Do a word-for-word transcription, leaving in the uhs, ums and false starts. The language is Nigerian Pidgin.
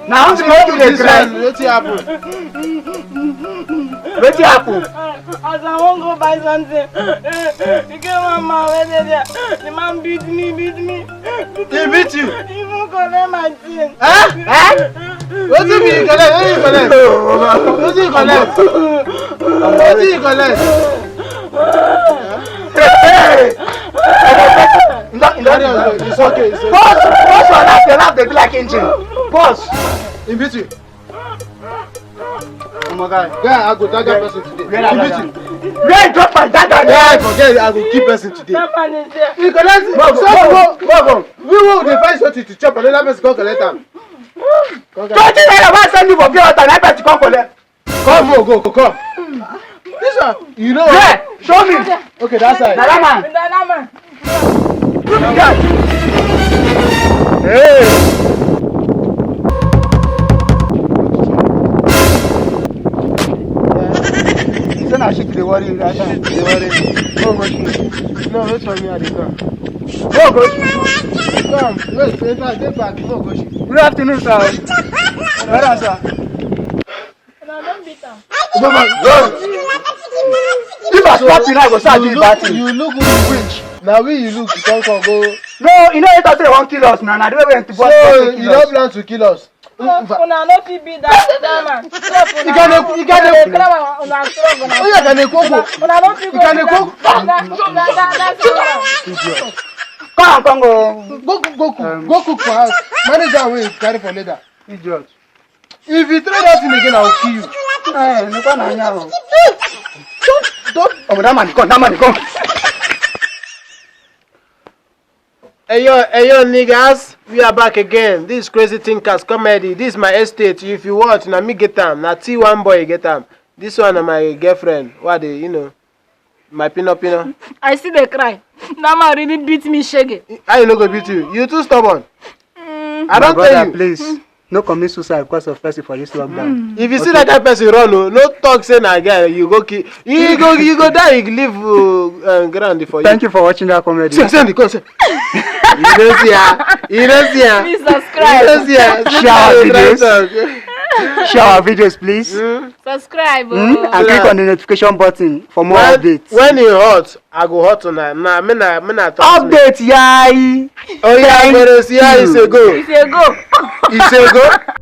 Na only make you dey cry. Wetin happen? Wetin happen? As I wan go buy something, e get one man wey dey there. The man beat me, beat me. He beat you? He even collect my thing. Eh? Eh? Wetin be you collect? Wetin you collect? Wetin you collect? Wetin you collect? Hey! Hey! Hey! It's okay, it's okay. Boss, boss, your laugh, your laugh dey be like engine. Boss. He beat you? Oh my God. Guy, I go tag that person today. Where I drop my dagger? Yeah, I forget. I go kill person today. That man is there. You collect. Go, go, go, go, go. We will dey find something to chop. Another person come collect am. Twenty naira wey I send you for pure water, na person come collect. Come, more go, come. This one, you know. Yeah, show me. Okay, that's right. Na that man. With another man. Look at that. Hey. Say na shit dey worry you that time. Dey worry me. No, go shoot. No, wait for me, I dey come. Go, go. Come, wait, wait, wait, dey back. No, go shoot. Good afternoon, sir. Well done, sir. Una don beat am. No, no, no. If I slap you now, I go start You do bad look, thing. you look who you reach. Na we you look, you come come go. No, you know it say they wan kill us now. Na the way we went to boss So to you kill don us. Plan to kill us. Una no fit beat that, that man. Stop una. You can, you can, Una dey cry, una strong, una Oh yeah, can they cook? Una no fit go You can beat cook? that, that, that, that, that man. Come, come go. Go cook, go cook, go cook for house. Manage that way, carry for later. Idiot. If you try that thing again, I will kill you. Eh, no come na here o. Don't, don't. Oh, that man come, that man come. Hey yo, hey yo, niggas, we are back again. This is Crazy Thinkers Comedy. This is my estate. If you want, na me get am. Na T one boy get am. This one na my girlfriend. What dey, you know, my pino pino. I still dey cry. That man really beat me shege. How you no go beat you? You too stubborn. I My don brother, tell you. Please, no commit suicide because of person for this lockdown. If you see that kind person run o, no talk say na guy you go kill. You go, you go die, you leave uh, uh, ground for you. Thank you for watching that comedy. See, see, see, see. You don't see her. You don't see her. Please subscribe. You don't see her. Share our videos. Share our videos, please. Subscribe. Hmm? Oh. And click on the notification button for more When, updates. When you hot, I go hot tonight. Nah, me na, me na talk. Update, yai. Oh yeah, Thank but see how it's a go. It's a go. It's a go.